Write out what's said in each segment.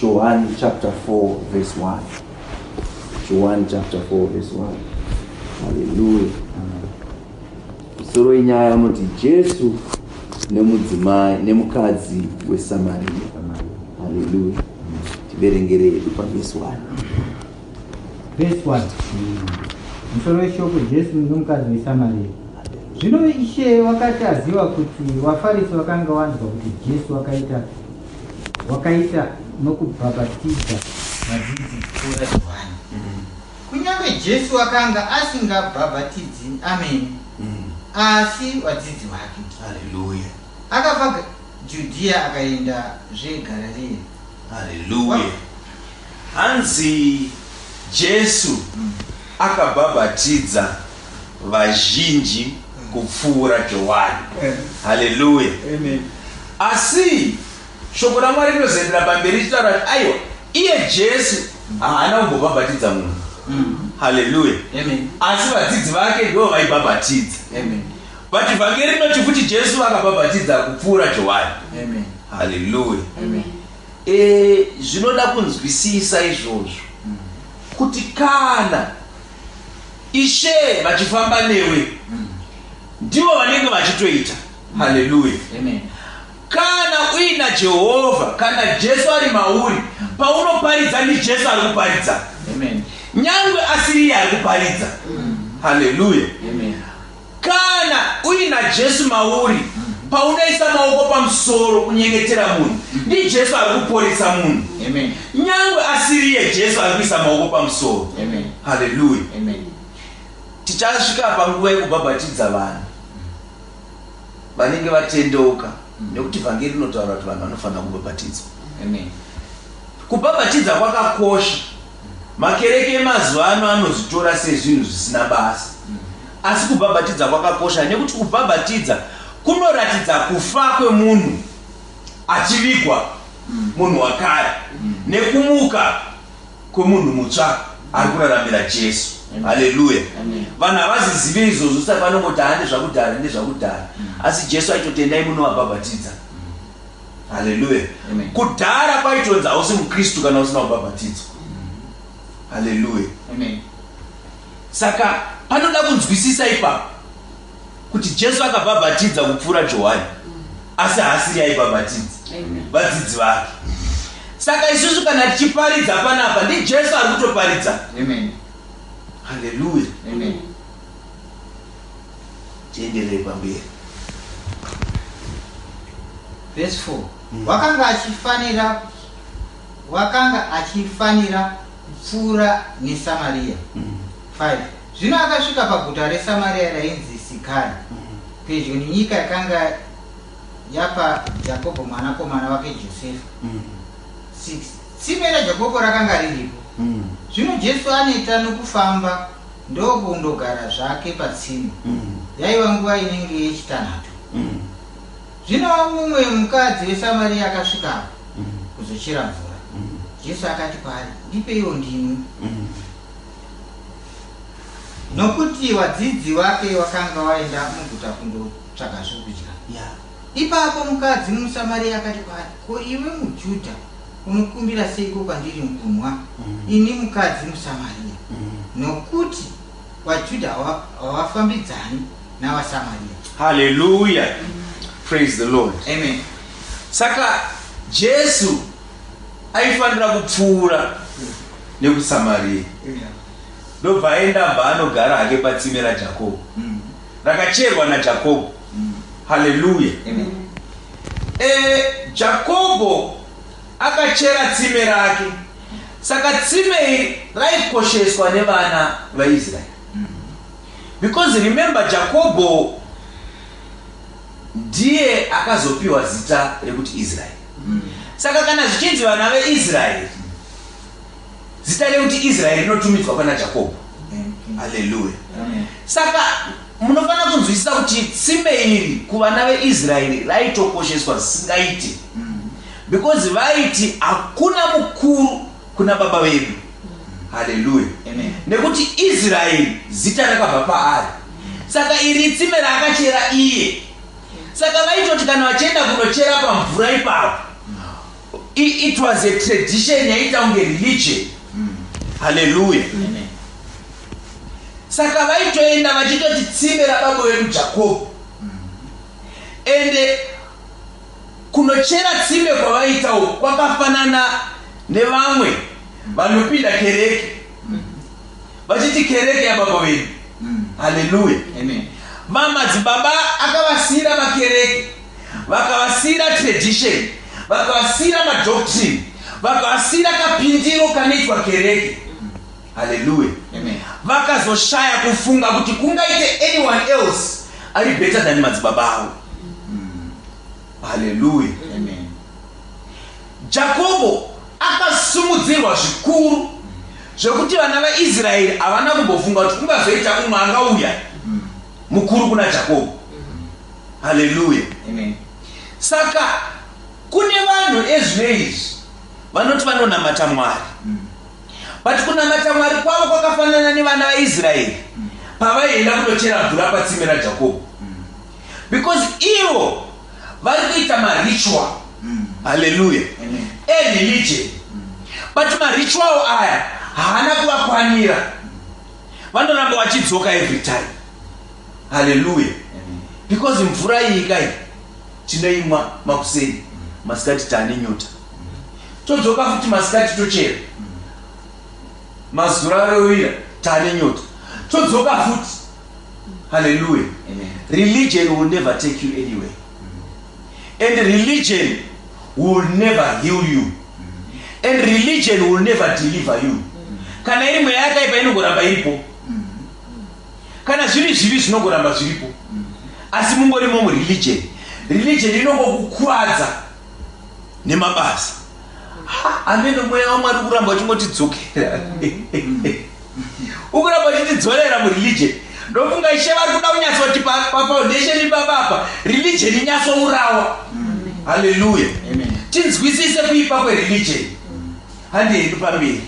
Johani chapter 4 verse 1. Johani chapter 4 verse 1. Haleluya. Musoro wenyaya unoti Jesu nemudzimai nemukadzi weSamaria. Haleluya. Tiverengere hedu pavhesi 1. Verse 1. Musoro weshoko Jesu nomukadzi weSamaria. Zvino Ishe wakati aziva kuti vaFarisi vakanga vanzwa kuti Jesu wakaita wakaita nokubhabhatidza vadzidzi kupfuura Johani. Kunyange Jesu akanga asingabhabhatidzi amene, asi vadzidzi vake. Haleluya. Akabva Judhiya akaenda zve Garirea. Haleluya. Hanzi Jesu akabhabhatidza vazhinji kupfuura Johani. Haleluya. Asi shoko raMwari rinozoendera pamberi richitaura kuti aiwa iye Jesu haana kumbobhabhatidza munhu. Haleluya. Asi vadzidzi vake ndivo vaibhabhatidza. But vhangeri rinoti futi Jesu akabhabhatidza kupfuura Johani. Haleluya. E, zvinoda kunzwisisa izvozvo kuti kana Ishe vachifamba newe ndivo vanenge vachitoita. Haleluya. Kana uina Jehovha, kana Jesu ari mauri, paunoparidza ndiJesu ari kuparidza. Nyangwe asiri iye ari kuparidza. Haleluya. Kana uina Jesu mauri, paunoisa maoko pamusoro kunyengetera munhu, ndiJesu ari kuporesa munhu. Nyangwe asiriye Jesu ari kuisa maoko pamusoro. Haleluya. Tichasvika panguva yekubhabhatidza vanhu vanenge vatendeuka nekuti vhangeri rinotaura kuti vanhu vanofanira kubhabhatidzwa. Kubhabhatidza kwakakosha. Makereke emazuva ano anozvitora sezvinhu zvisina basa. Asi kubhabhatidza kwakakosha nekuti kubhabhatidza kunoratidza kufa kwemunhu achivigwa munhu wakare nekumuka kwemunhu mutsva ari kuraramira Jesu. Haleluya. Vanhu havazizive izvozvo saka vanongoti haa ndezvakudhara ndezvakudhara. Asi Jesu aitoti endai munovabhabhatidza. Haleluya. Kudhara kwaitonzi hausi muKristu kana usina kubhabhatidzwa. Haleluya. Saka panoda kunzwisisa ipapo kuti Jesu akabhabhatidza kupfuura Johani asi haasiri aibhabhatidza vadzidzi vake. Saka isusu kana tichiparidza panapa ndiJesu ari kutoparidza. Haleluya. Tienderere pamberi. Verse 4. Wakanga achifanira wakanga achifanira kupfuura neSamaria. 5 zvino akasvika paguta reSamaria rainzi Sikari, pedyo nenyika yakanga yapa Jakobho mwanakomana wake Josefa. 6 Tsime raJakobho rakanga riripo. Zvino Jesu aneta nokufamba ndokundogara zvake patsime. Yaiva nguva inenge yechitanhatu. Zvino mumwe mukadzi weSamaria akasvikapo kuzochera mvura. Jesu akati kwaari, Ndipeiwo ndimwe. Nokuti wadzidzi wake wakanga waenda muguta kundotsvaga zvokudya. Ipapo mukadzi muSamaria akati kwaari, Ko iwe muJudha unokumbira seiko kwandiri kunwa, ini mukadzi muSamaria? Nokuti vaJudha havafambidzani navaSamaria. Hallelujah. Praise the Lord. Amen. Saka Jesu aifanira kupfuura nekuSamaria. Ndobva aenda bva anogara hake patsime raJakobo. Rakacherwa naJakobo. Hallelujah. Amen. E, Jakobo akachera tsime rake. Saka tsime iri raikosheswa nevana vaIsraeri. Because remember Jakobo ndiye akazopiwa zita rekuti Israeri. Saka kana zvichinzi vana veIsraeri, zita rekuti Israeri rinotumidzwa pana Jakobo. Haleluya. Saka munofanira kunzwisisa kuti tsime iri kuvana veIsraeri raitokosheswa zvisingaite. Because vaiti hakuna mukuru kuna baba vedu. Haleluya. Nekuti Israeri zita rakabva paari. Saka iri itsime raakachera iye. Saka vaitoti kana vachienda kunochera pamvura ipapo, It was a tradition yaita kunge religion. Haleluya. Saka vaitoenda vachitoti tsime rababa vedu Jakobho. Ende kunochera tsime kwavaiita uku kwakafanana nevamwe vanopinda kereke vachiti kereke yababa vedu. Haleluya. Vamadzibaba akavasiira makereke, vakavasiira tradition, vakavasiira madoctrine, vakavasiira kapindiro kanoitwa kereke. Haleluya. Vakazoshaya kufunga kuti kungaite anyone else ari better than madzibaba avo. Haleluya. Jakobo akasumudzirwa zvikuru zvekuti vana vaIsraeri havana kumbofunga kuti kungazoita umwe angauya mukuru kuna Jakobo. Haleluya. Saka kune vanhu ezvino izvi vanoti vanonamata Mwari, but kunamata Mwari kwavo kwakafanana nevana vaIsraeri pavaienda kunochera mvura patsime raJakobo, because ivo vari kuita maritual. Haleluya. Ereligion, but maritual aya haana kuvakwanira, vanoramba vachidzoka every time. Haleluya. Because mvura iyi kai tinoimwa makuseni, masikati taane nyota, todzoka futi masikati tochera, mazura arovira taane nyota, todzoka futi. Haleluya. Religion will never take you anywhere, and religion will never heal you, and religion will never deliver you. Kana iri mweya yakaipa inongoramba iripo, kana zviri zvivi zvinongoramba zviripo, asi mungorimo mureligion. Religion inongokukuvadza nemabasa. Amene mweya waMwari ukuramba uchingotidzokera, ukuramba uchitidzorera mureligion. Ndofunga Ishe vari kuda kunyatsoti pafoundation ipapapa religion inyatsourawa. Haleluya. Tinzwisise kuipa kwereligion. Handi hedu pamberi.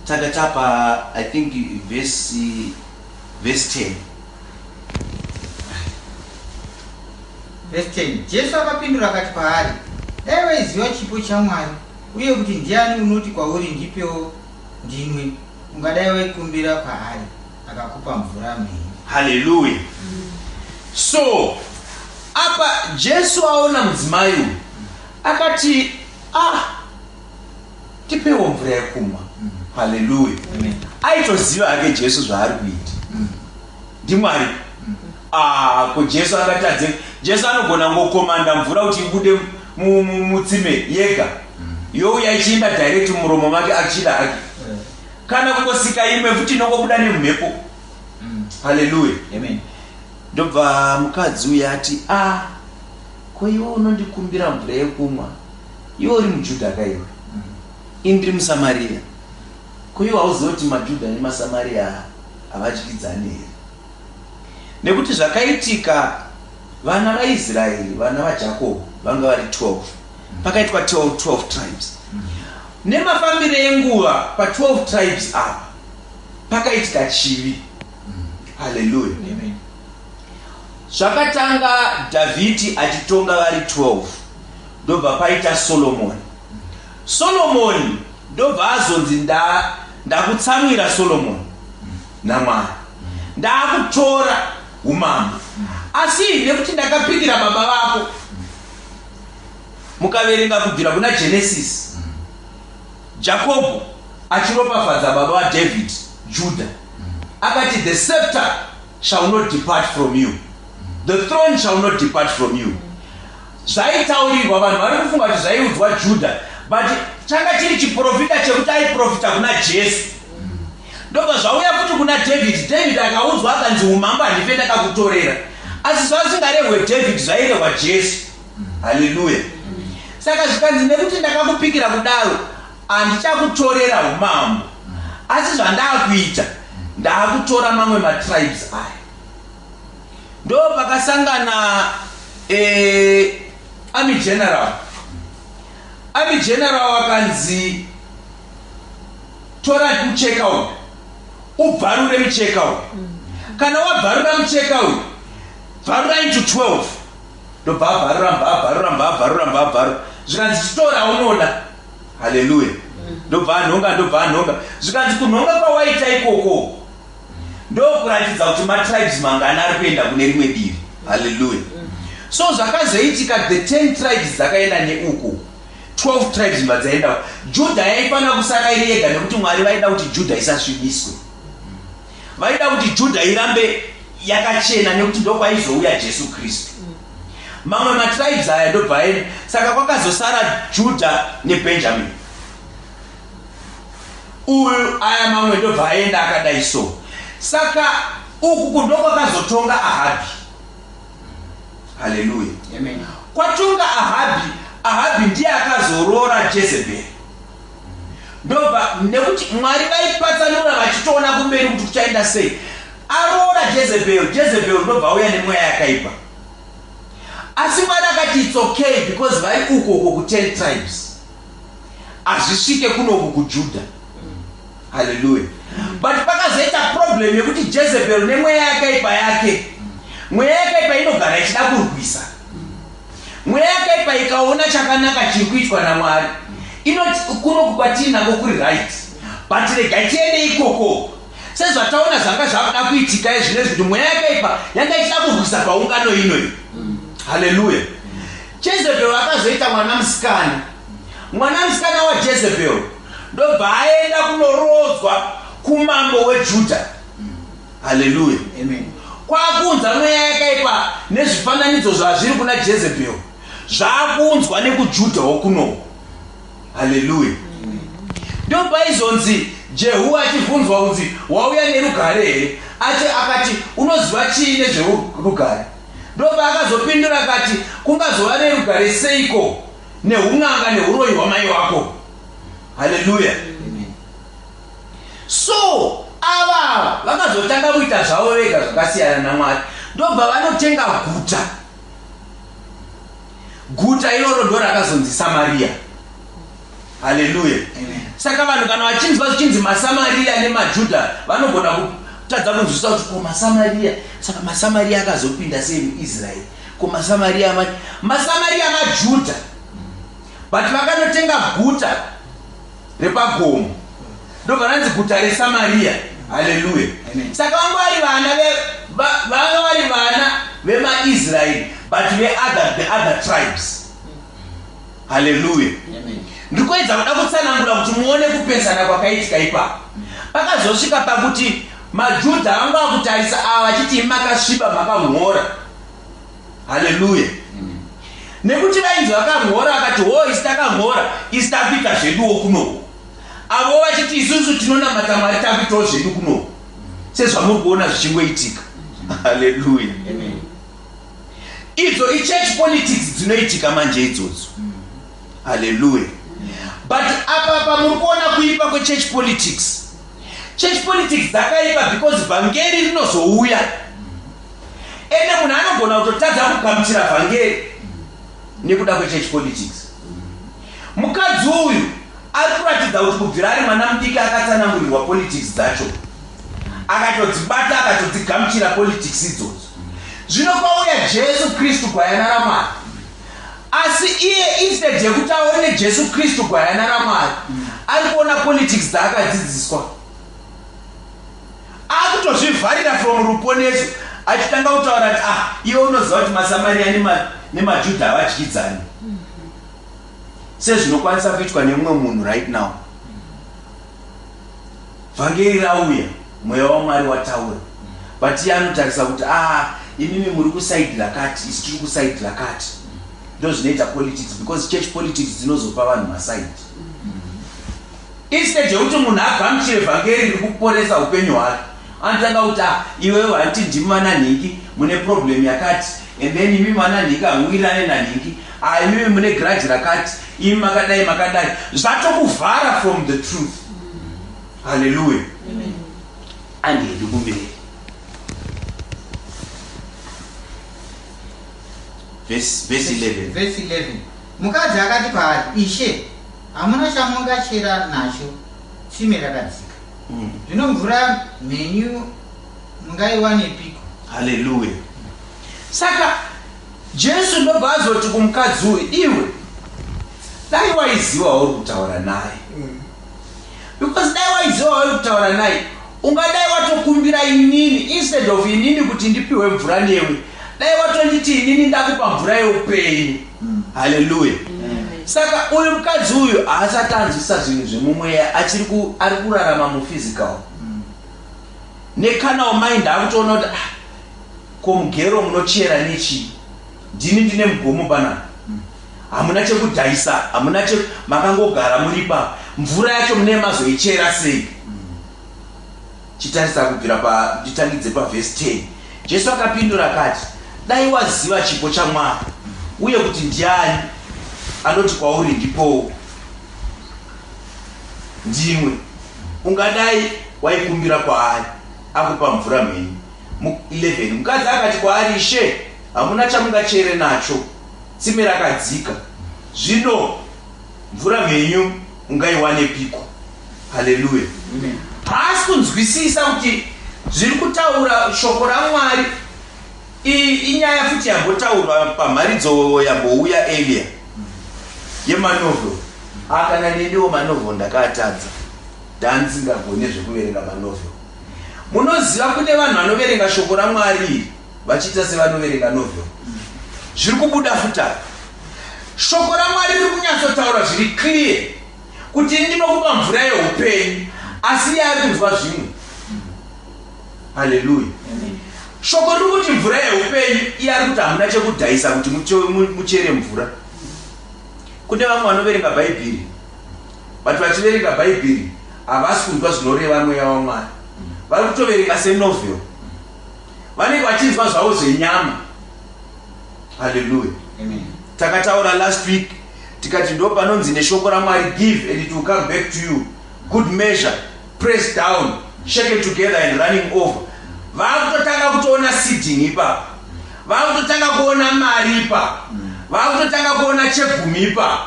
Tanga tapa, I think, verse 10. Verse 10. Jesu akapindura akati kwaari, "Dai waiziva chipo chaMwari uye kuti ndiani unoti kwauri, 'Ndipewo ndinwe,' ungadai waikumbira kwaari, akakupa mvura mhenyu." Haleluya. So apa Jesu aona mudzimai uyu, akati, "Ah, tipewo mvura yekumwa." Haleluya. Aitoziva hake Jesu zvaari kuita, ndiMwari. Ah, ko Jesu angatadze? Jesu anogona ngokomanda mvura kuti ibude mutsime yega, youya ichiinda direct mumuromo make achida hake, kana kungosika imwe futi inongobuda nemumhepo. Haleluya. Ndobva mukadzi uyu ati, "A, ko iwe unondikumbira mvura yekumwa, iwe uri muJudha kaiwe, ini ndiri muSamariya. Ko iwe hauzivi kuti maJudha nemaSamariya havadyidzani here?" Nekuti zvakaitika, vana vaIsraeri, vana vaJakobho vanga vari 12, pakaitwa 12, 12 tribes. Nemafambiro enguva, pa12 tribes apa pakaitika chivi. Haleluya. Zvakatanga Dhavhidhi achitonga vari 12, ndobva paita Solomoni. Solomoni ndobva azonzi, "Ndakutsamwira Solomoni naMwari, ndaakutora umambo. Asi nekuti ndakapikira baba vako." Mukaverenga kubvira kuna Genesis, Jakobho achiropafadza baba vaDavid, Juda, akati, "The scepter shall not depart from you, the throne shall not depart from you." Zvaitaurirwa vanhu vari kufunga kuti zvaiudzwa Judha, but changa chiri chiprofita chekuti aiprofita kuna Jesu. Ndobva zvauya futi kuna David. David akaudzwa akanzi, "Umambo handife ndakakutorera." Asi zvazvingarehwe David, zvairehwa Jesu. Haleluya. Saka zvikanzi, "Nekuti ndakakupikira kudaro, handichakutorera umambo. Asi zvandaakuita, ndaakutora mamwe matribes aya." Ndo pakasangana army general. Army general akanzi, "Tora mucheka uyu, ubvarure mucheka uyu. Kana wabvarura mucheka uyu, bvarura into 12." Ndobva abvarura, mbva abvarura, mbva abvarura, mbva abvarura. Zvikanzi chitora unoda. Haleluya. Ndobva anhonga, ndobva anhonga. Zvikanzi kunhonga kwawaita ikoko ndokuratidza kuti matribes mangani ari kuenda kune rimwe divi. Haleluya. So zvakazoitika the 10 tribes dzakaenda neuku. 12 tribes mba dzaenda. Juda yaifanira kusara iri yega nekuti Mwari vaida kuti Juda isasvibiswe. Vaida kuti Juda irambe yakachena nekuti ndokwaizouya Jesu Kristu. Mamwe matribes aya ndobva aenda. Saka kwakazosara Juda neBenjamin. Uyu aya mamwe ndobva aenda akadai so. Saka uku ndokwakazotonga Ahabhi. Haleluya. Amen. Kwatonga Ahabhi, Ahabhi ndiye akazoroora Jezebheri. Ndobva nekuti Mwari vaipatsanura vachitoona kumberi kuti kuchaenda sei. Aroora Jezebel, Jezebel ndobva auya nemweya yakaipa. Asi Mwari akati it's okay because vari uko uko ku 10 tribes. Hazvisvike kunoku kuJuda. Hallelujah. But pakazoita problem yekuti Jezebel nemweya yakaipa yake. Mweya yakaipa inogara ichida kurwisa. Mweya yakaipa ikaona chakanaka chiri kuitwa naMwari inoti kunoku kwatiinako kuri right but rega tiende ikoko sezvataona zvanga zvakuda kuitika izvinezvi kuti mweya yakaipa yanga ichida kurwisa paungano inoyi. Haleluya. Jezebel akazoita mwana musikana. Mwana musikana waJezebel ndobva aenda kunoroodzwa kumambo weJudha. Haleluya. Kwakuunza mweya yakaipa nezvifananidzo zvazviri kuna Jezebel zvakuunzwa nekuJudha wokuno. Haleluya. Ndopaizonzi Jehu achibvunzwa kunzi wauya nerugare here? Ati akati unoziva chii nezverugare? Ndopaakazopindura akati kungazova nerugare seiko neun'anga neuroyi hwamai wako? Haleluya. So ava ava vakazotanga kuita zvavo vega zvakasiyana naMwari, ndobva vanotenga guta. Guta iroro ndo rakazonzi Samaria. Haleluya. Saka vanhu kana vachinzwa zvichinzi maSamaria nemaJudha vanogona kutadza kunzwisisa kuti ko maSamaria, saka maSamaria akazopinda sei muIsraeri? Ko maSamaria maSamaria maJudha but vakanotenga guta repagomo ndobva ranzi guta reSamaria. Haleluya. Saka vanga vari vana vanga vari vana vemaIsraeri but veother the other tribes. Haleluya. Ndiri kuedza kuda kutsanangura kuti muone kupesana kwakaitika ipapo. Pakazosvika pakuti maJudha vanga vakutarisa ava vachiti imi makasviba makamhora. Haleluya. Nekuti vainzi vakamhora vakati hoo isi takamhora isi takuita zveduwo kunoku. Avo vachiti isusu tinonamata Mwari takuitawo zvedu kunoku. Sezvamuri kuona zvichingoitika. Haleluya. Idzo ichurch politics dzinoitika manje idzodzo. Haleluya. But apa apa muri kuona kuipa kwechurch politics. Church politics dzakaipa because vhangeri rinozouya. Ende munhu anogona kutotadza kugamuchira vhangeri nekuda kwechurch politics. Mukadzi uyu ari kuratidza kuti kubvira ari mwana mudiki akatsanangurirwa politics dzacho. Akatodzibata akatodzigamuchira politics idzodzo. Zvino kwauya Jesu Kristu gwayana raMwari. Asi iye instead yekuti aone Jesu Kristu gwayana raMwari, ari kuona politics dzaakadzidziswa. Akutozvivharira from ruponeso achitanga kutaura kuti ah iwe unoziva kuti maSamaria nemaJudha havadyidzani. Sezvinokwanisa kuitwa nemumwe munhu right now. Vhangeri rauya, mweya waMwari wataura. But iye anotarisa kuti ah imimi muri kusaidi rakati, isu tiri kusaidi rakati. Ndozvinoita politics because church politics dzinozopa vanhu masaidi. Instead yekuti munhu agamuchire vhangeri riri kuporesa upenyu hwake, anotanga kuti ah iwewe hanti ndimi vana nhingi mune problem yakati and then imimi vana nhingi hamuwirirane nanhingi, ah imimi mune grudge rakati, imi makadai makadai, zvatokuvhara from the truth. Hallelujah. Andiendi kumberi. Verse, verse 11. Verse 11. Mukadzi akati kwaari, Ishe, hamuna chamungachera nacho, tsime rakadzika. Zvino mvura mhenyu mungaiwanepiko? Hallelujah. Saka Jesu ndobva azoti kumukadzi uyu, iwe dai waiziva wauri kutaura naye. Because dai waiziva wauri kutaura naye, ungadai watokumbira inini instead of inini kuti ndipiwe mvura newe. Dai watonditi inini ndakupa mvura yeupenyu. Haleluya. Saka uyu mukadzi uyu haasati anzwisisa zvinhu zvemumweya, achiri ari kurarama muphysical. Necarnal mind akutoona kuti ah, ko mugero munochera nechii? Ndini ndine mugomo panapa. Hamuna chekudhaisa, hamuna che makangogara muri ipapo. Mvura yacho mune mazoichera sei? Chitarisa kubvira pa nditangidze pavhesi 10. Jesu akapindura akati, dai waziva chipo chaMwari uye kuti ndiani anoti kwauri ndipowo ndimwe, ungadai waikumbira kwaari akupa mvura mhenyu. 11 mukadzi akati kwaari, Ishe, hamuna chamungachere nacho, tsime rakadzika, zvino mvura mhenyu ungaiwanepiko? Haleluya. Haasi kunzwisisa kuti zviri kutaura shoko raMwari. Iyi inyaya futi yambotaurwa pamharidzo yambouya earlier yemanovel. Akana neniwo manovel ndakaatadza, ndandisingagone zvekuverenga manovel. Munoziva kune vanhu vanoverenga shoko raMwari iri vachiita sevanoverenga novel. Zviri kubuda futi apa. Shoko raMwari riri kunyatsotaura zviri clear kuti ndinokupa mvura yeupenyu, asi iye ari kunzwa zvimwe. Haleluya. Shoko riri kuti mvura yeupenyu, iye ari kuti hamuna chekudhaisa kuti muchere mvura. Kune vamwe vanoverenga Bhaibheri, but vachiverenga Bhaibheri havasi kunzwa zvinoreva mweya waMwari. Vari kutoverenga senovel, vanenge vachinzwa zvavo zvenyama. Haleluya. Takataura last week tikati ndo panonzi neshoko raMwari, give and it will come back to you, good measure, pressed down, shaken together and running over. Vakutotanga kutoona seeding ipapo, vakutotanga kuona mari ipapo, vakutotanga kuona chegumi ipapo.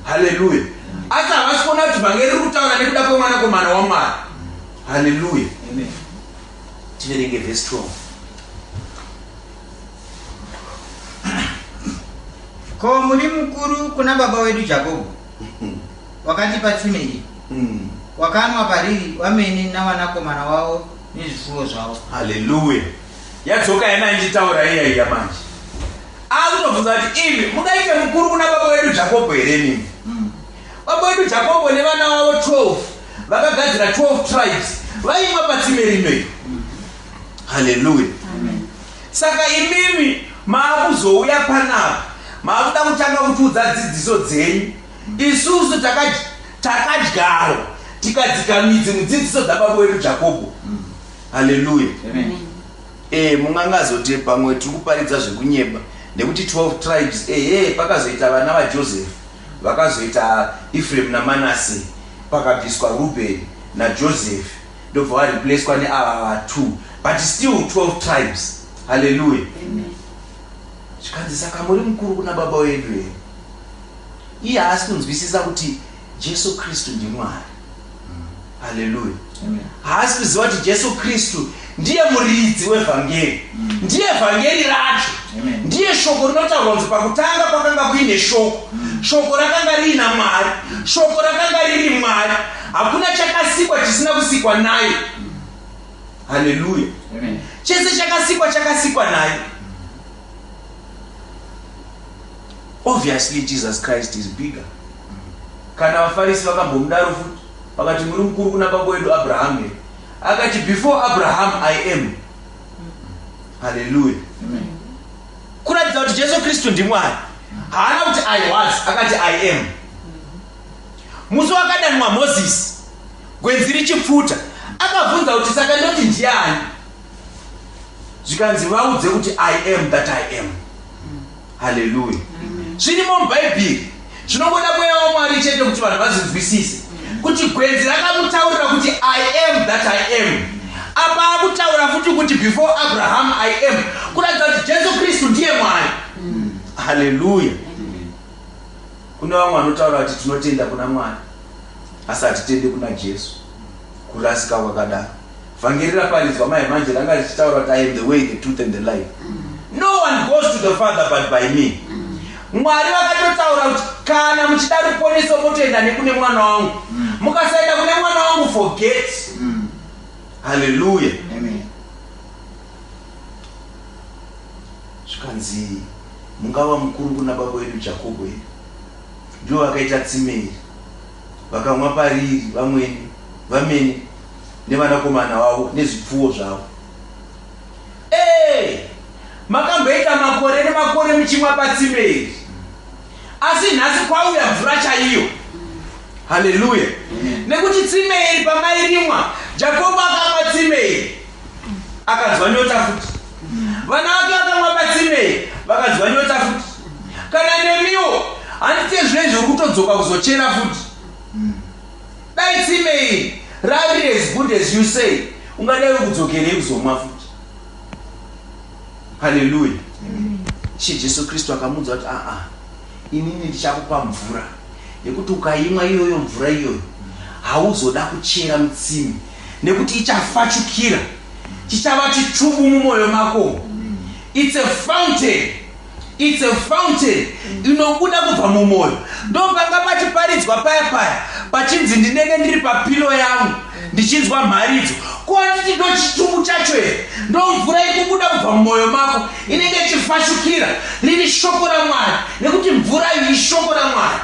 Haleluya. Asi havasi kuona kuti vhangeri riri kutaura nekuda kwemwanakomana waMwari. Haleluya. Tiverenge vhesi 12. Ko muri mukuru kuna baba wedu Jakobho, wakatipa tsime iri, wakanwa pariri wamene navanakomana wavo nezvifuwo zvavo? Haleluya. Yadzoka yana ichitaura iya iya manje. Akutobvunza kuti imi mungaite mukuru kuna baba wedu Jakobho here imimi? Baba wedu Jakobho nevana vavo 12 vakagadzira 12 tribes, vaimwa patsime rino iri. Haleluya. Saka imimi maakuzouya panapa maakuda kutanga kutiudza dzidziso dzenyu. Isusu takadyarwa tikadzika midzi mudzidziso dzababa wedu Jakobho. Haleluya. Mumwe angazoti pamwe tiri kuparidza zvekunyeba nekuti 12 tribes, ehe, pakazoita vana vaJoseph vakazoita Ephraim naManasseh, pakabviswa Reuben naJoseph ndobva vareplacwa neava va2, but still 12 tribes. Haleluya. Zvikanzi, saka muri mukuru kuna baba wedu here? Iye haasi kunzwisisa kuti Jesu Kristu ndiMwari. Haleluya. Haasi kuziva kuti Jesu Kristu ndiye muridzi wevhangeri, ndiye vhangeri racho, ndiye shoko rinotaurwa kunzi pakutanga kwakanga kuine shoko, shoko rakanga riina Mwari, shoko rakanga riri Mwari, hakuna chakasikwa chisina kusikwa naye. Haleluya. Chese chakasikwa chakasikwa naye. Obviously Jesus Christ is bigger. Kana vaFarisi vakambomudaro futi, vakati muri mukuru kuna baba wedu Abraham here? Akati before Abraham I am. Haleluya. Kuratidza kuti Jesu Kristu ndiMwari. Haana kuti I was, akati I am. Musi wakadanwa Mozisi gwenzi richipfuta, akabvunza kuti saka ndoti ndiani? Zvikanzi vaudze kuti I am that I am. Haleluya. Zvirimo muBhaibheri, zvinongoda mweya waMwari chete kuti vanhu vazvinzwisise kuti gwenzi rakamutaurira kuti I am that I am. Apa akutaura futi kuti before Abraham I am, kuratidza kuti Jesu Kristu ndiye Mwari. Haleluya. Kune vamwe vanotaura kuti tinotenda kuna Mwari asi hatitende kuna Jesu. Kurasika kwakadaro. Vhangeri raparidzwa mai manje ranga richitaura kuti I am the way, the truth and the life. No one goes goes to the Father but by me. Mwari vakatotaura kuti kana muchida ruponeso motoenda nekune mwana wangu. Mukasaenda kune mwana wangu forget. Hallelujah. Amen. Zvikanzi mungava mukuru kuna baba wedu Jakobho here? Ndivo vakaita tsime iri. Vakamwa pariri vamweni vamene nevanakomana vavo nezvipfuwo zvavo. Ee, makamboita makore nemakore muchimwa patsime iri, asi nhasi kwauya mvura chaiyo. Haleluya! Nekuti tsime iri pamairimwa, Jakobo akamwa tsime iri akanzwa nyota futi. Vana vake vakamwa patsime iri vakanzwa nyota futi. Kana nemiwo handiti zvinezvi uri kutodzoka kuzochera futi. Dai tsime iri rari as good as you say, ungadai uri kudzokerei kuzomwa futi? Haleluya! Ishe Jesu Kristu akamuudza kuti aa, inini ndichakupa mvura yekuti ukaimwa iyoyo mvura iyoyo hauzoda kuchera mutsime nekuti ichafachukira, chichava chitubu mumwoyo mako. It's a fountain. It's a fountain inobuda kubva mumwoyo. Ndopanga pachiparidzwa paya paya pachinzi ndinenge ndiri papilo yangu ndichinzwa mharidzo. Ko handiti ndochitubu chacho here? Ndomvura iri kubuda kubva mumwoyo mako inenge ichifashukira riri shoko raMwari, nekuti mvura iyi ishoko raMwari.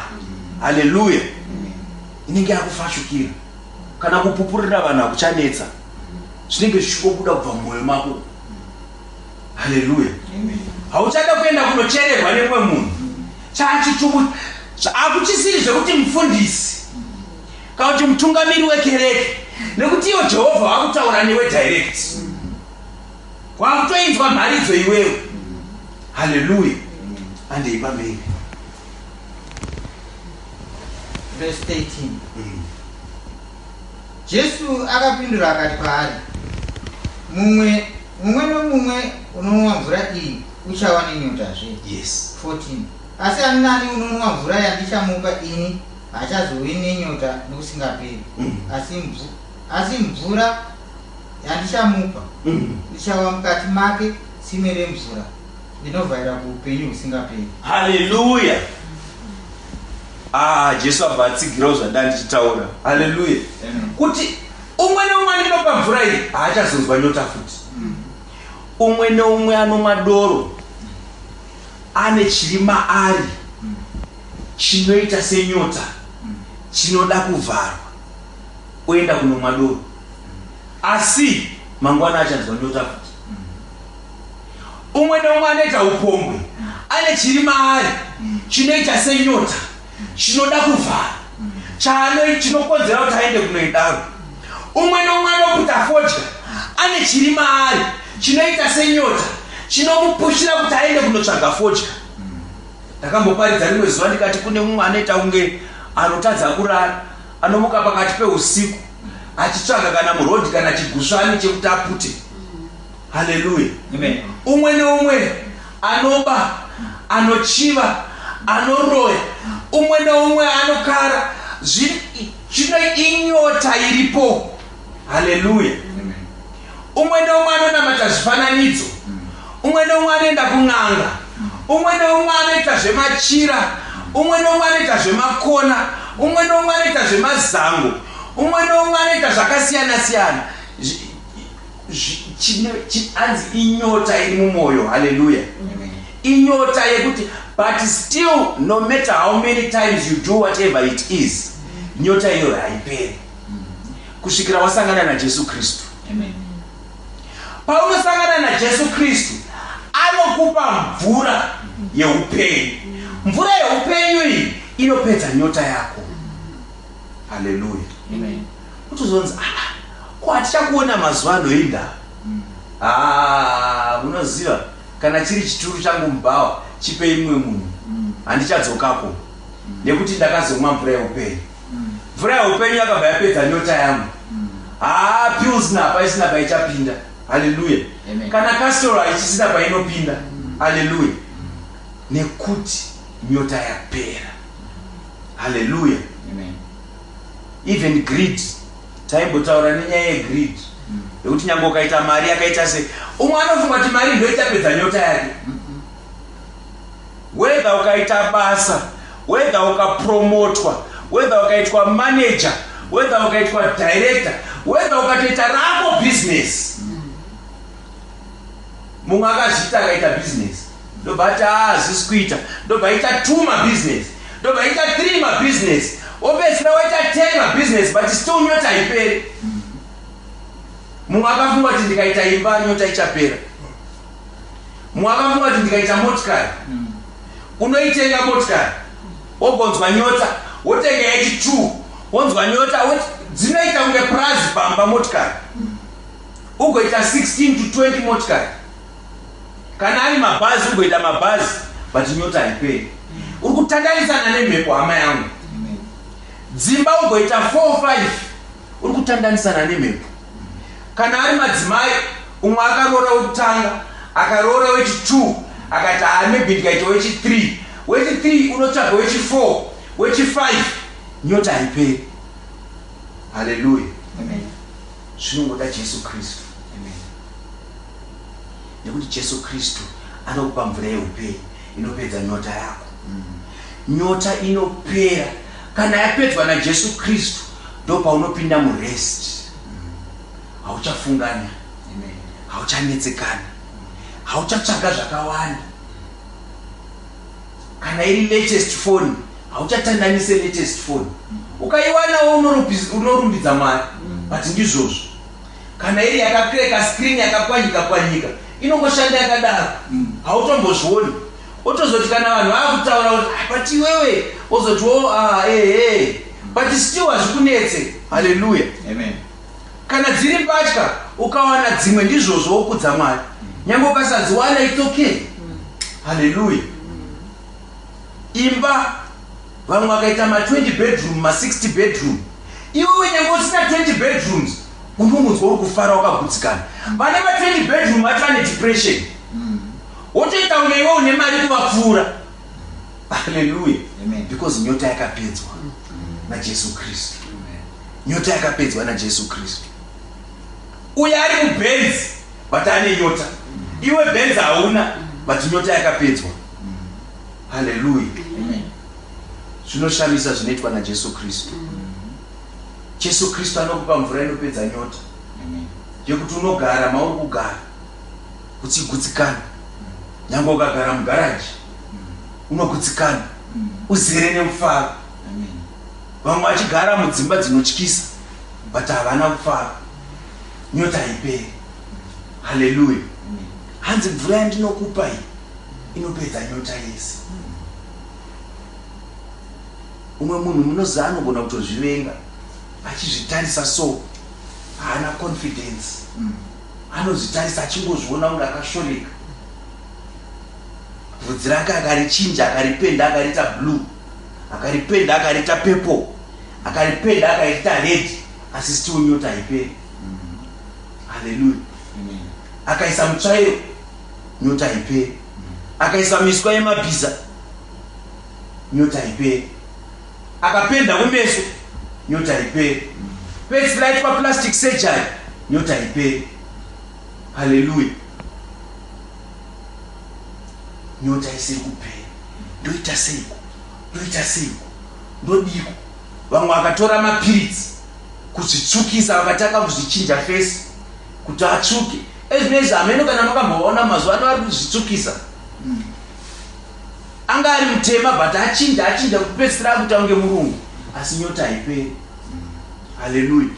Haleluya! Inenge yakufashukira. Kana kupupurira vanhu hakuchanetsa, zvinenge zvichingobuda kubva mumwoyo mako. Haleluya! Hauchada kuenda kunochererwa nemumwe munhu. Chachitubu hakuchisiri zvekuti mufundisi kana kuti mutungamiri wekereke, nekuti iwo Jehovha wakutaura newe direct, wakutoinzwa mharidzo iwewe. Haleluya! Andei pamberi. Verse 13. Jesu akapindura akati kwaari, Mumwe mumwe nomumwe unonwa mvura iyi uchava nenyotazve. 14 Asi ani naani unonwa mvura yandichamupa ini haachazovi nenyota nokusingaperi, asi, mvu, asi mvura yandichamupa ichava mukati make tsime remvura rinovhaira kuupenyu husingaperi. Haleluya! Ah, Jesu abva atsigirawo zvandanga ndichitaura. Haleluya! Kuti umwe neumwe andinopa mvura iyi haachazonzwa nyota futi. Umwe neumwe anomwa doro ane chiri maari chinoita senyota chinoda kuvharwa oenda kunomwa doro, asi mangwana achanzwa nyota futi. Umwe neumwe anoita upombwe ane chiri maari chinoita senyota chinoda kuvhara chaano chinokonzera kuti aende kunoidaro. Umwe neumwe anoputa fodya ane chiri maari chinoita senyota chinomupushira kuti aende kunotsvaga fodya. Ndakamboparidza rimwe zuva ndikati kune mumwe anoita kunge anotadza kurara, anomuka pakati peusiku achitsvaga kana murodhi kana chigusvani chekuti apute. Haleluya. Umwe neumwe anoba, anochiva, anoroya, umwe neumwe anokara, zvino inyota iripo. Haleluya. Umwe neumwe anonamata zvifananidzo, umwe neumwe anoenda kun'anga, umwe neumwe anoita zvemachira, umwe neumwe anoita zvemakona, umwe neumwe anoita zvemazango, umwe neumwe anoita zvakasiyana siyana. Hanzi inyota iri mumwoyo. Haleluya. Inyota yekuti, but still no matter how many times you do whatever it is, nyota iyoyo haiperi kusvikira wasangana naJesu Kristu. Paunosangana naJesu Kristu, anokupa mvura yeupenyu. Mvura yeupenyu iyi inopedza nyota yako. Haleluya. Kutozonzi ah, ko hatichakuona mazuva ano inda. Ah, munoziva kana chiri chituru changu mubhawa chipei mumwe munhu, handichadzokako nekuti ndakazomwa mvura yeupenyu. Mvura yeupenyu yakabva yapedza nyota yangu. Haa, pilsner hapaisina paichapinda. Haleluya. Kana castor haichisina painopinda. Haleluya. Nekuti nyota yapera. Haleluya. Even greed, taimbotaura nenyaya yegreed yekuti nyange ukaita mari yakaita sei, umwe anofunga kuti mari ndo ichapedza nyota yake. Whether ukaita basa, whether ukapromotwa, whether ukaitwa manager, whether ukaitwa director, whether ukatoita rako business. Mumwe akazviita, akaita business, ndobva ati, "Hazvisi kuita." Ndobva aita two mabusiness, ndobva aita three mabusiness, opedzisira waita 10 mabusiness, but still nyota haiperi. Mumwe akafunga kuti, "Ndikaita imba, nyota ichapera." Mumwe akafunga kuti, "Ndikaita motikari." Unoitenga motikari, wogonzwa nyota, wotenga yechi2, wonzwa nyota. Dzinoita kunge prazi pamba motikari. Ugoita 16 to 20 motikari, kana ari mabhazi ugoita mabhazi, but nyota haiperi. Uri kutandanisana nemhepo, hama yangu. Dzimba ugoita 4, 5, uri kutandanisana nemhepo. Kana ari madzimai, umwe akaroora wekutanga, akaroora wechi2, akati, "Ha, maybe ndikaita wechi3." Wechi3 unotsvaga wechi4, wechi5, nyota haiperi. Haleluya. Zvinongoda Jesu Kristu, nekuti Jesu Kristu anokupa mvura yeupenyu inopedza nyota yako. Nyota inopera kana yapedzwa naJesu Kristu. Ndo paunopinda murest, hauchafunganya, hauchanetsekana, hauchatsvaga zvakawanda. Kana iri latest phone, hauchatandanise latest phone. Ukaiwanawo, unorumbidza Mwari, but ndizvozvo. Kana iri yakacracka screen, yakapwanyika pwanyika, inongoshanda yakadaro, hautombozvioni. Otozoti kana vanhu vaakutaura kuti, "Ah, but iwewe," ozoti o, "Ah, ehe," but still hazvikunetse. Haleluya. Amen. Kana dziri mbatya, ukawana dzimwe, ndizvozvo, wokudza Mwari. Nyange ukasadziwana, it's okay. Haleluya. Imba, vamwe vakaita ma20 bedroom, ma60 bedroom. Iwewe nyange usina 20 bedrooms, unongonzwa uri kufara, wakagutsikana. Vane ma20 bedroom vacho vane depression, wotoita kunge iwe une mari kuvapfuura. Haleluya. Amen. Because nyota yakapedzwa naJesu Kristu. Nyota yakapedzwa naJesu Kristu. Uyo ari muBenzi, but ane nyota. Iwe Benzi hauna, but nyota yakapedzwa. Haleluya. Amen. Zvinoshamisa zvinoitwa naJesu Kristu. Jesu Kristu anokupa mvura inopedza nyota Amen. yekuti unogara mauri kugara uchigutsikana. Nyange ukagara mugaraji, unogutsikana, uzere nemufaro. Amen. Vamwe vachigara mudzimba dzinotyisa, but havana kufara, nyota haiperi. Haleluya. Amen. Hanzi, "Mvura yandinokupa iyi inopedza nyota yese." Umwe munhu, munoziva, anogona kutozvivenga achizvitarisa, so haana confidence. Anozvitarisa achingozviona kunge akashoreka. Bvudzi rake akarichinja, akaripenda, akariita blue, akaripenda, akariita purple, akaripenda, akariita red, asi still nyota haiperi. Haleluya. Amen. Akaisa mutsvairo, nyota haiperi. Akaisa miswa yemabhiza, nyota haiperi. Akapenda kumeso, nyota haiperi. Pedzisira aitwa plastic surgery, nyota haiperi. Haleluya. Nyota isiri kupera. Ndoita seiko? Ndoita seiko? Ndodiko? Vamwe vakatora mapiritsi kuzvitsvukisa, vakatanga kuzvichinja face kuti atsvuke. Ezvinezvi hameno kana makambovaona, mazuva ano vari kuzvitsvukisa. Anga ari mutema, but achinja, achinja, kupedzisira akuita kunge murungu, asi nyota haiperi. Haleluya.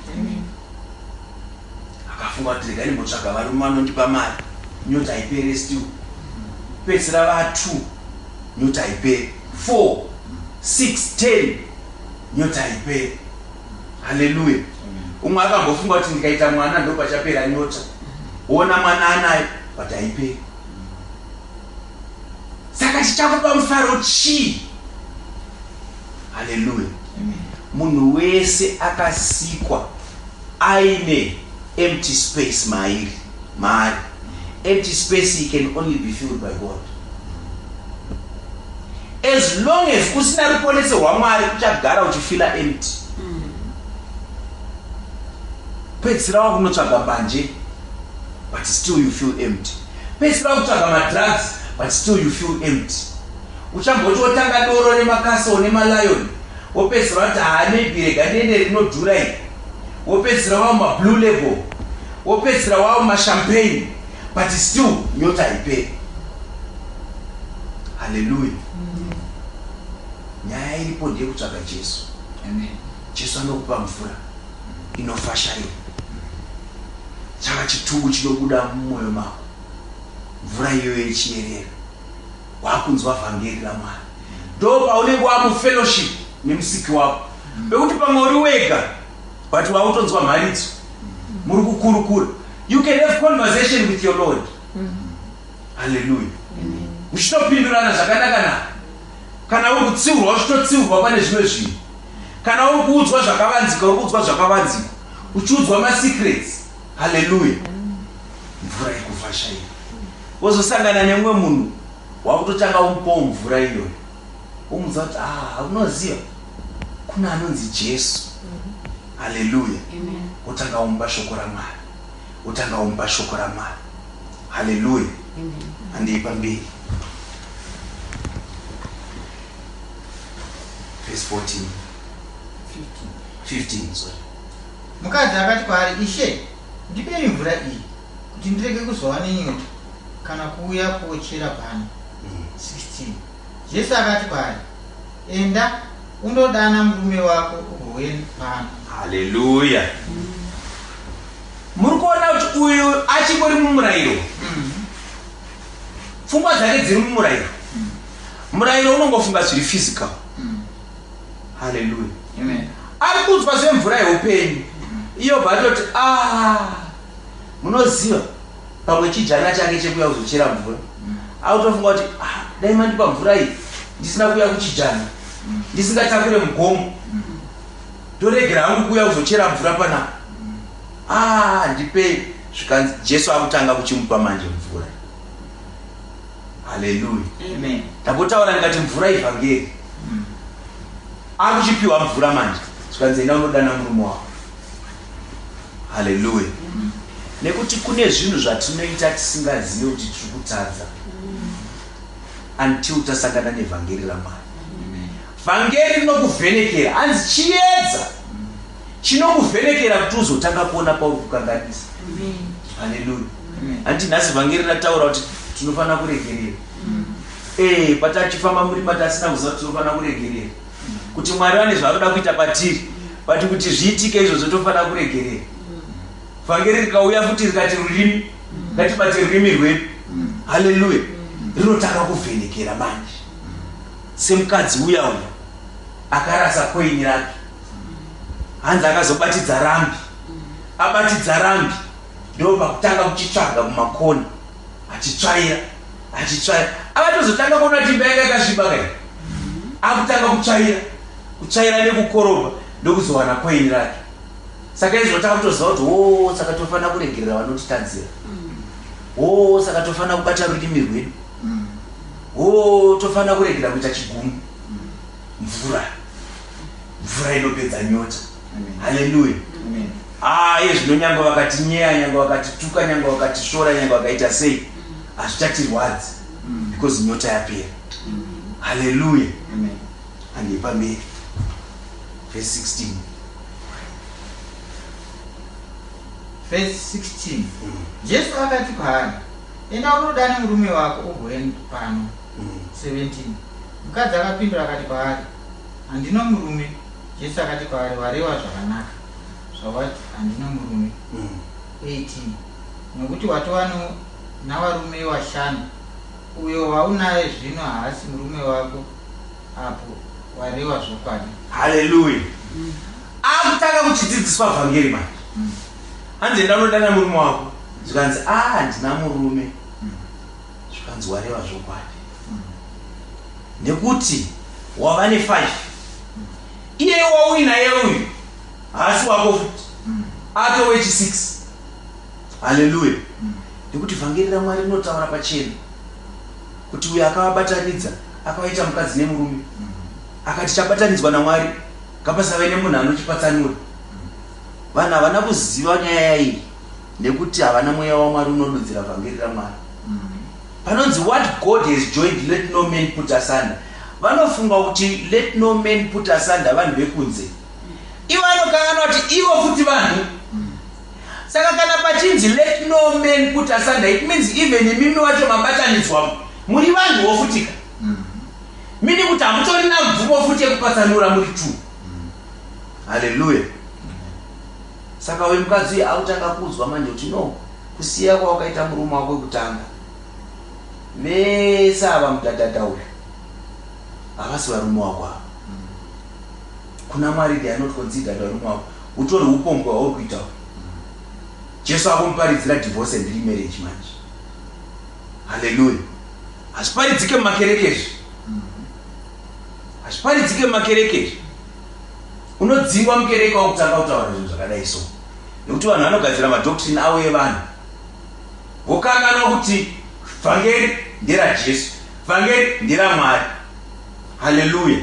Akafunga kuti, "Rega ndimbotsvaga varume vanondipa mari." Nyota haiperi still. Pedzisira va2, nyota haiperi. 4, 6, 10, nyota haiperi. Haleluya. Umwe akambofunga kuti, "Ndikaita mwana, ndo pachapera nyota." Ona mwana anayo, but haiperi. Saka chichakupa mufaro chii? Haleluya. Munhu wese akasikwa aine empty space mairi maari. Empty space can only be filled by God. As long as usina ruponeso rwaMwari, uchagara uchifeela empty. Pedzisira wakunotsvaga mbanje, but still you feel empty. Pedzisira wakutsvaga madrugs, but still you feel empty. Uchamboti wotanga doro remaCastle nemaLion, wopedzisira wati haa maybe rega ndiende rinodhura iri, wopedzisira wava mumaBlue Label, wopedzisira wava mumachampagne, but still nyota haiperi. Haleluya. Nyaya iripo ndeyekutsvaga Jesu. Amen. Jesu anokupa mvura inofashaira. Chava chitubu chinobuda mumwoyo mako, mvura iyoyo ichiyerera, wakunzwa vhangeri raMwari. Ndo paunenge wamufellowship nemusiki wako, pekuti pamwe uri wega but wakutonzwa mharidzo, muri kukurukura. You can have conversation with your Lord. Haleluya. Muchitopindurana zvakanaka naka. Kana uri kutsiurwa, uchitotsiurwa pane zvimwe zvinhu. Kana uri kuudzwa zvakavanzika, uri kuudzwa zvakavanzika, uchiudzwa masecrets. Haleluya. Mvura yekufashaira. Wozosangana nemumwe munhu, wakutotanga umupawo mvura iyoyo, womuudza kuti ah, unoziva kuna anonzi Jesu. Haleluya. Wotanga umupa shoko raMwari, wotanga umupa shoko raMwari. Haleluya. Handei pamberi. Verse 14. 15, sorry. Mukadzi akati kwaari, Ishe, ndipei mvura iyi, kuti ndirege kuzova nenyota kana kuuya kochera pano. 16 Jesu akati kwaari, Enda undodana murume wako ugouye pano. Haleluya. Muri kuona kuti uyu achingori mumurayiro, pfungwa dzake dziri mumurayiro. Murayiro unongofunga zviri physical. Haleluya. Amen. Ari kunzwa zvemvura yeupenyu iyo, bva atoti a munoziva pamwe chijana chake chekuya kuzochera mvura, akutofunga kuti ah, dai mandipa mvura iyi ndisina kuuya kuchijana, ndisingatakure mugomo, ndoregera hangu kuuya kuzochera mvura panapa. Ah, ndipei. Zvikanzi Jesu akutanga kuchimupa manje mvura. Haleluya. Amen. Ndambotaura ndikati mvura ivhangeri. Akuchipiwa mvura manje, zvikanzi enda unodana murume wako. Haleluya. Nekuti kune zvinhu zvatinoita tisingazivi kuti tiri kutadza until tasangana nevhangeri raMwari. Vhangeri rinokuvhenekera, hanzi chiedza chinokuvhenekera kuti uzotanga kuona pauri kukanganisa. Haleluya. Hanti nhasi vhangeri rataura kuti tinofanira kuregerera? Patachifamba murima tasina kuziva kuti tinofanira kuregerera, kuti Mwari vane zvavanoda kuita patiri, but kuti zviitike izvozvo tofanira kuregerera. Vhangeri rikauya futi rikati rurimi, ngatibate rurimi rwedu. Haleluya. Rinotanga kuvhenekera manje, semukadzi uya uya akarasa koini rake, hanzi akazobatidza rambi. Abatidza rambi, ndo pakutanga kuchitsvaga mumakona, achitsvaira, achitsvaira, akatozotanga kuona kuti imba yanga yakasviba kai. Akutanga kutsvaira, kutsvaira nekukorobha, ndokuzowana koini rake. Saka izvo tanga kutoziva kuti o, saka tofanira kuregerera vanotitadzira. O, saka tofanira kubata rurimi rwedu. O, tofanira kuregera kuita chigumu. Mvura, mvura inopedza nyota. Haleluya. Aye, zvino nyange vakatinyeya, nyange vakatituka, nyange vakatisvora, nyange vakaita sei, hazvichatirwadzi because nyota yapera. Haleluya. Handei pamberi, verse 16. Verse 16. Jesu akati kwaari, Enda unodana murume wako ugouye pano. 17 Mukadzi akapindura akati kwaari, Handino murume. Jesu akati kwaari, Wareva zvakanaka zvawati, Handino murume. 18 Nokuti watova navarume vashanu, uyo waunaye zvino haasi murume wako, apo wareva zvokwadi. Haleluya. Akutanga kuchidzidziswa vhangeri manje. Hanzi enda unodana murume wako. Zvikanzi a, handina murume. Zvikanzi wareva zvokwadi, nekuti wava ne5, iye wauinaye uyu haasi wako futi, ato wechi6. Haleluya. Nekuti vhangeri raMwari rinotaura pachena kuti uyo akavabatanidza akavaita mukadzi nemurume. Akati chabatanidzwa naMwari ngapasave nemunhu anochipatsanura. Vanhu havana kuziva nyaya iyi nekuti havana mweya waMwari unodudzira vhangeri raMwari. Panonzi, "What God has joined, let no man put asunder." Vanofunga kuti let no man put asunder vanhu vekunze. Ivo vanokanganwa kuti ivo futi vanhu. Saka kana pachinzi let no man put asunder it means even imimi wacho mabatanidzwa muri vanhuwo futika. Meaning kuti hamutorina mvumo futi yekupatsanura muri two. Hallelujah. Saka uyu mukadzi uyu akutanga kuudzwa manje kuti no kusiya kwawakaita murume wako wekutanga vese ava mudhadhadha uyu havasi varume wako ava. Kuna Mwari they are not considered varume wako. Utori upombwe hwauri kuita uyu. Jesu akumuparidzira divorce and remarriage manje. Hallelujah. Hazviparidzike mumakereke izvi. Hazviparidzike mumakereke izvi. Unodzingwa mukereke wakutanga kutaura zvinhu zvakadai so. Nekuti vanhu vanogadzira madoctrine avo evanhu. Vokanganwa kuti vhangeri nderaJesu. Vhangeri nderaMwari. Hallelujah.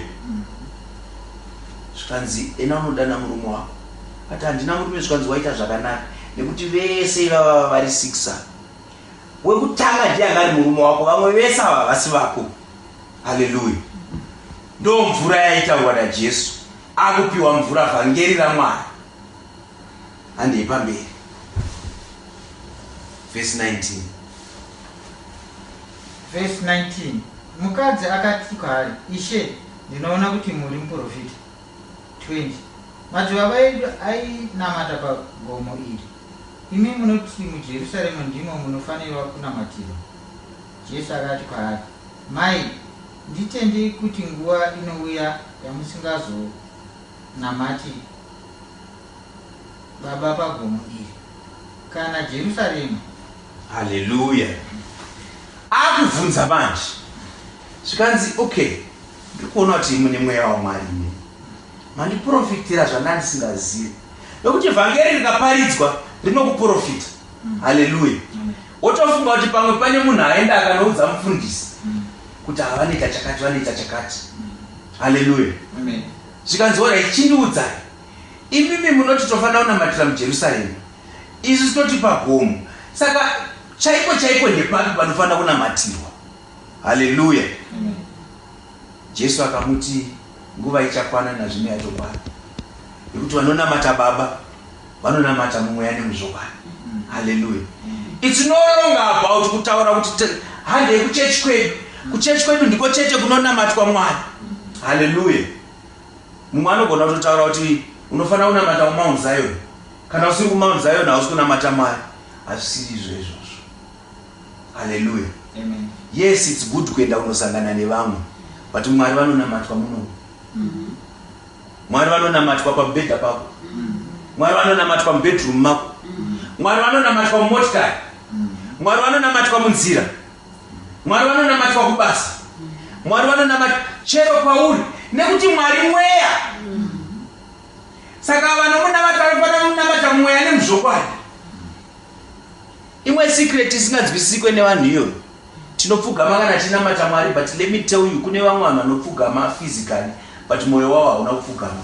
Zvikanzi ena unodana murume wako. Ati handina murume zvikanzi waita zvakanaka. Nekuti vese ivava vari 6 ava. Wekutanga ndiye anga ari murume wako, vamwe vese ava havasi vako. Haleluya. Ndo mvura yaitaurwa naJesu. Akupiwa mvura vhangeri raMwari. Handei pamberi. Verse 19. Verse 19. Mukadzi akati kwaari, Ishe, ndinoona kuti muri muprofita. 20 madzibaba edu ainamata pagomo iri, imi munoti muJerusarema ndimo munofanirwa kunamatirwa. Jesu akati kwaari, Mai, nditendei kuti nguva inouya yamusingazonamati Baba pagomo iri, kana Jerusarema. Haleluya. Akubvunza manje. Zvikanzi, okay, ndiri kuona kuti mune mweya waMwari imi. Mandiprofitira zvandandisingazivi. Nokuti vhangeri rikaparidzwa rinokuprofita. Haleluya. Wotofunga kuti pamwe pane munhu aenda akanoudza mufundisi kuti havanoita chakati, vanoita chakati. Haleluya. Zvikanzi, orai, chindiudzai. Imimi munoti tofanira kunamatira muJerusarema, isu tinoti pagomo. Saka chaiko chaiko ndepapi panofanira kunamatirwa? Haleluya. Jesu akamuti nguva ichakwana nazvino yatokwana yekuti vanonamata Baba vanonamata mumweya nemuzvokwadi. Haleluya. It's no longer about kutaura kuti handei kuchechi kwedu. Kuchechi kwedu ndiko chete kunonamatwa Mwari. Haleluya. Mumwe anogona kutotaura kuti unofanira kunamata kuMount Zion. Kana usiri kuMount Zion hausi kunamata Mwari. Hazvisiri izvo izvozvo. Haleluya. Amen. Yes, it's good kuenda kunosangana nevamwe, but Mwari vanonamatwa muno. Mwari vanonamatwa pamubhedha pako. Mwari vanonamatwa mubedroom mako. Mwari vanonamatwa mumotikari. Mwari vanonamatwa munzira. Mwari vanonamatwa kubasa. Mwari vanonamatwa chero kwauri, nekuti Mwari mweya. Saka vanomunamata vanofanira kumunamata mumweya nemuzvokwadi. Imwe secret isinganzwisisikwe nevanhu iyoyo. Tinopfugama kana tinamata Mwari, but let me tell you, kune vamwe vanhu vanopfugama physically but moyo wavo hauna kupfugama.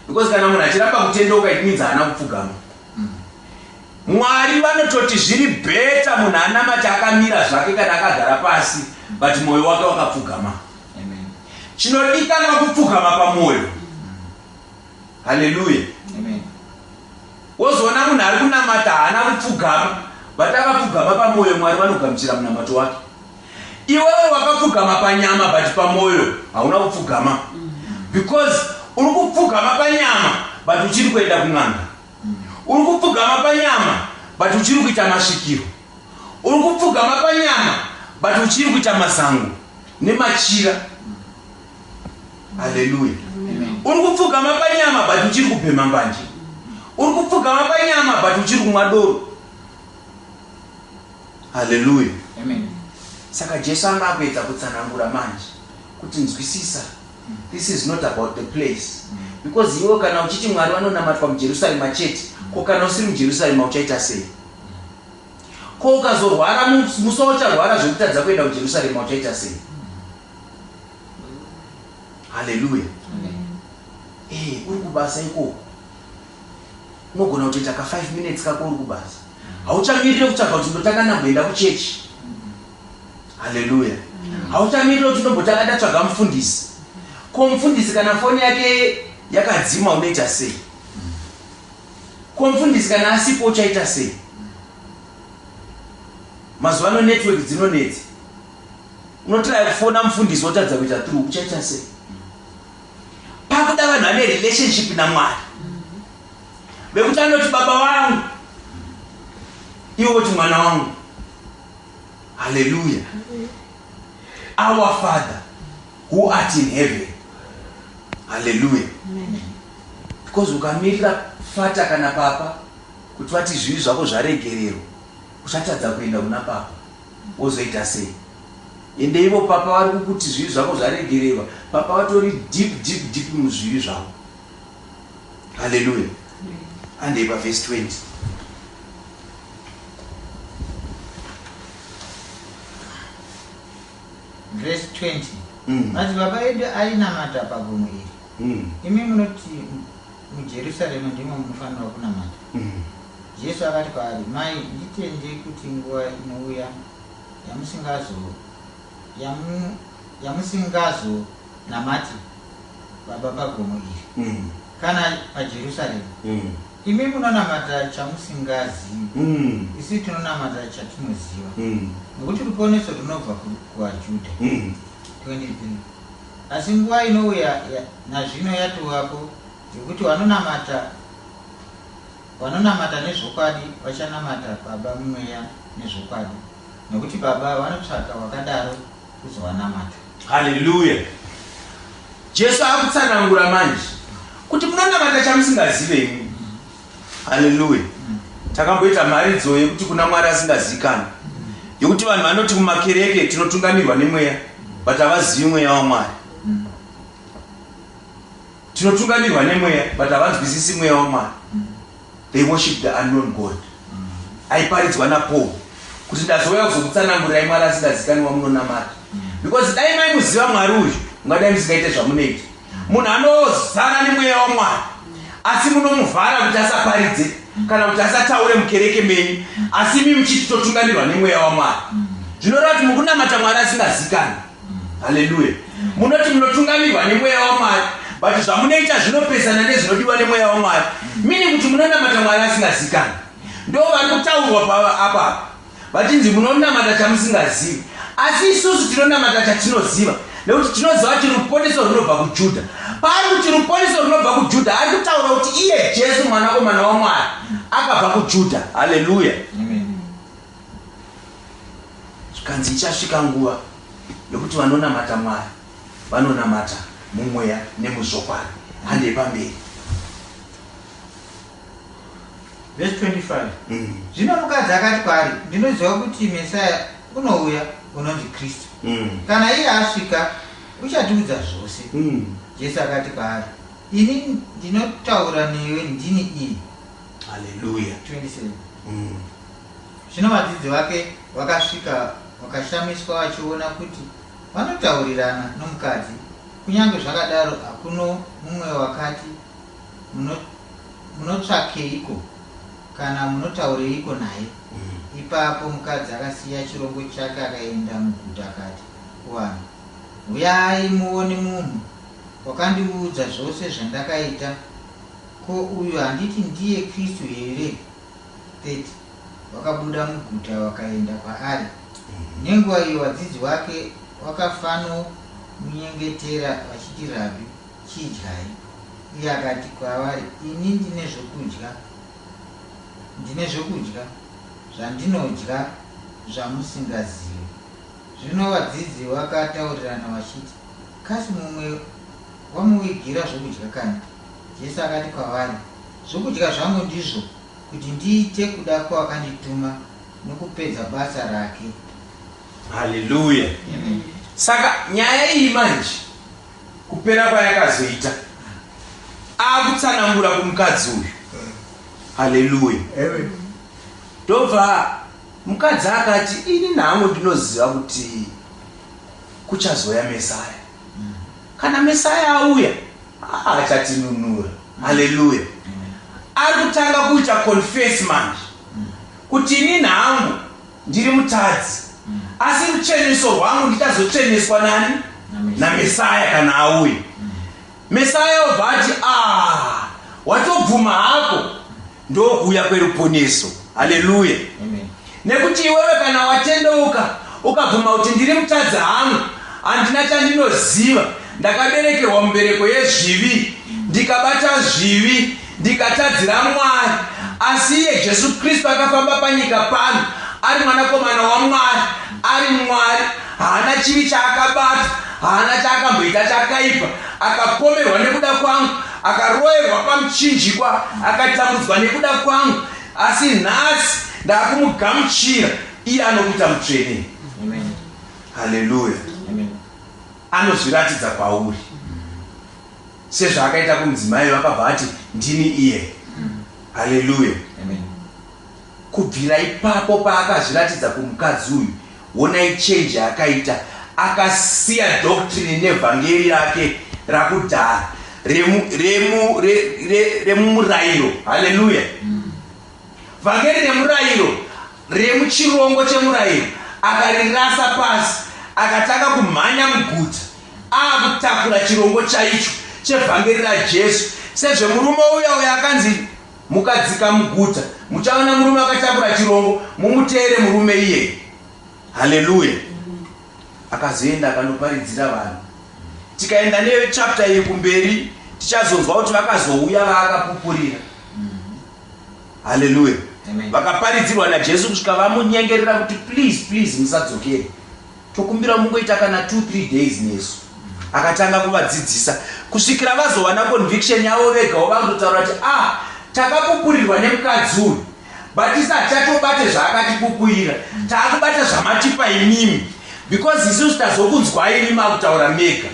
Because kana munhu achiramba kutendeuka it means haana kupfugama. Mwari vanototi zviri better munhu anamate akamira zvake kana akagara pasi but moyo wake wakapfugama. Chinodikanwa kupfugama pamoyo. Haleluya. Wozoona munhu ari kunamata haana kupfugama but akapfugama pamoyo, Mwari vanogamuchira munamato wake. Iwewe wakapfugama panyama but pamoyo hauna kupfugama, because uri kupfugama panyama but uchiri kuenda kun'anga. Uri kupfugama panyama but uchiri kuita masvikiro. Uri kupfugama panyama but uchiri kuita masango nemachira. Haleluya. Uri kupfugama panyama but uchiri kubhema mbanje. Uri kupfugama panyama but uchiri kumwa doro. Haleluya. Saka Jesu anga akuedza kutsanangura manje kuti nzwisisa, this is not about the place, because iwe kana uchiti Mwari vanonamatwa muJerusarema chete, ko kana usiri muJerusarema uchaita sei? Ko ukazorwara musi waucharwara zvekutadza kuenda kuJerusarema uchaita sei? Haleluya. Uri kubasa ikoko unogona kutoita ka 5 minutes kako uri kubasa, hauchamirire kutsvaga kuti ndotanga ndamboenda kuchechi. Haleluya. Hauchamirira kuti ndombotanga ndatsvaga mufundisi. Ko mufundisi kana foni yake yakadzima unoita sei? Ko mufundisi kana asipo uchaita sei? Mazuva ano network dzinonetsa. Unotraya kufona mufundisi wotadza kuita through, uchaita sei? Pakuda vanhu vane relationship naMwari. Vekuti anoti baba vangu, iwe woti mwana wangu. Hallelujah. Our Father who art in heaven. Hallelujah. Because ukamirira fata kana papa kuti vati zvivi zvako zvaregererwa, uchatadza kuenda kuna papa. Wozoita sei? Ende ivo papa vari kukuti zvivi zvako zvaregererwa, papa vatori deep deep deep muzvivi zvavo. Hallelujah. Andei pa verse 20. Verse 20. Madzibaba edu ainamata pagomo iri. Imi munoti muJerusarema ndimo munofanirwa kunamata. Jesu akati kwaari, Mai, nditende kuti nguva inouya yamusingazo yamu yamusingazonamati Baba pagomo iri kana paJerusarema. Imi munonamata chamusingazivi, isu tinonamata chatinoziva, nokuti ruponeso runobva kuvaJudha. 23 asi nguva inouya nazvino yatovapo yokuti vanonamata vanonamata nezvokwadi vachanamata Baba mumweya nezvokwadi, nokuti Baba vanotsvaka wakadaro kuzovanamata. Haleluya! Jesu akutsanangura manje kuti munonamata chamusingazive imi. Haleluya! Takamboita mharidzo yekuti kuna Mwari asingazikanwi, yekuti vanhu vanoti kumakereke tinotungamirwa nemweya, but havazivi mweya waMwari. Tinotungamirwa nemweya, but havanzwisisi mweya waMwari. They worship the unknown God. Aiparidzwa naPaul kuti ndazouya kuzokutsanangurirai Mwari asingazikanwi wamunonamata. Because dai maimuziva Mwari uyu, mungadai musingaite zvamunoita. Munhu anozara nemweya waMwari, asi munomuvhara kuti asaparidze kana kuti asataure mukereke menyu, asi imi muchiti totungamirwa nemweya waMwari. Zvinoreva kuti mukunamata Mwari asingazikanwi. Haleluya. Munoti munotungamirwa nemweya waMwari, but zvamunoita zvinopesana nezvinodiwa nemweya waMwari. Meaning kuti munonamata Mwari asingazikanwi. Ndo vari kutaurwa apa vachinzi munonamata chamusingazivi, asi isusu tinonamata chatinoziva, nekuti tinoziva kuti ruponeso runobva kuJudha. Paari kuti ruponeso runobva kuJudha, ari kutaura kuti iye Jesu mwanakomana waMwari akabva kuJudha. Haleluya. Zvikanzi ichasvika nguva yokuti vanonamata Mwari vanonamata mumweya nemuzvokwadi. Handei pamberi. Verse 25. Zvino mukadzi akati kwaari, Ndinoziva kuti Mesaya unouya, unonzi Kristu. Kana iye asvika, uchatiudza zvose. Jesu akati kwaari, Ini ndinotaura newe ndini iye. Haleluya. 27. Zvino vadzidzi vake vakasvika vakashamiswa vachiona kuti vanotaurirana nomukadzi. Kunyange zvakadaro hakuno mumwe wakati, Munotsvakeiko? Kana munotaureiko naye? Ipapo mukadzi akasiya chirongo chake akaenda muguta akati kuvanhu, Uyai muone munhu wakandiudza zvose zvandakaita. Ko uyu handiti ndiye Kristu here? 30 vakabuda muguta vakaenda kwaari. Nenguva iyo vadzidzi vake vakafanomunyengetera vachiti, Rabhi, chidyai. Iye akati kwavari, Ini ndine zvokudya, ndine zvokudya zvandinodya zvamusingazivi. Zvino vadzidzi vakataurirana vachiti, Kasi mumwe wamuvigira zvokudya kani? Jesu akati kwavari, Zvokudya zvangu ndizvo kuti ndiite kuda kwawakandituma nokupedza basa rake. Haleluya. Saka nyaya iyi manje kupera kwayakazoita akutsanangura kumukadzi uyu. Haleluya. Ndobva mukadzi akati ini nhangu ndinoziva kuti kuchazouya Mesaya. Kana Mesaya auya achatinunura. Haleluya. Ari kutanga kuita confess manje kuti ini nhangu ndiri mutadzi. Asi rutsveneso rwangu ndichazotsveneswa nani? NaMesaya kana auya. Mesaya obva ati, ah, watobvuma hako, ndokuuya kweruponeso. Haleluya. Nekuti iwewe kana watendeuka ukabvuma kuti ndiri mutadzi hangu, handina chandinoziva, ndakaberekerwa mubereko yezvivi, ndikabata zvivi, ndikatadzira Mwari, asi iye Jesu Kristu akafamba panyika pano ari mwanakomana waMwari, ari Mwari, haana chivi chaakabata, haana chaakamboita chakaipa, akapomerwa nekuda kwangu, akaroerwa pamuchinjikwa, akatambudzwa nekuda kwangu, asi nhasi ndakumugamuchira, iye anokuita mutsvene. Haleluya. Anozviratidza kwauri sezvaakaita kumudzimai vakabva ati ndini iye. Haleluya. Kubvira ipapo paakazviratidza kumukadzi uyu, honai change yaakaita. Akasiya doctrine nevhangeri rake rakudhara remumurayiro. Haleluya. Vhangeri remurayiro remuchirongo chemurayiro akarirasa pasi, akatanga kumhanya muguta akutakura chirongo chaicho chevhangeri raJesu. Sezvemurume uya uya akanzi, mukadzika muguta muchaona murume akatakura chirongo, mumuteere murume iyeye. Haleluya. Akazoenda akanoparidzira vanhu. Tikaenda nechapter iyi kumberi tichazonzwa kuti vakazouya vaakapupurira. Haleluya. Vakaparidzirwa naJesu kusvika vamunyengerera kuti please, please musadzokere, tokumbira mungoita kana 2-3 days nesu. Akatanga kuvadzidzisa kusvikira vazowana conviction yavo vegawo, vakutotaura kuti, ah, takapupurirwa nemukadzi uyu, but isi hatichatobate zvaakatipupurira, taakubata zvamatipa imimi, because isusu tazokunzwai imi makutaura mega.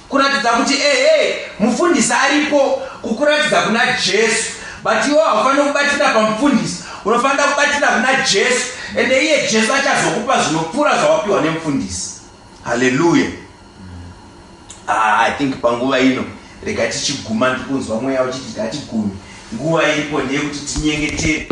Kuratidza kuti ehe, mufundisi aripo kukuratidza kuna Jesu, but iwe haufaniri kubatira pamufundisi, unofanira kubatira kuna Jesu, ende iye Jesu achazokupa zvinopfuura zvawapiwa nemufundisi. Haleluya. Ah, I think panguva ino rega tichiguma. Ndikunzwa mweya uchiti ngatigume, nguva iripo ndeyekuti tinyengetere.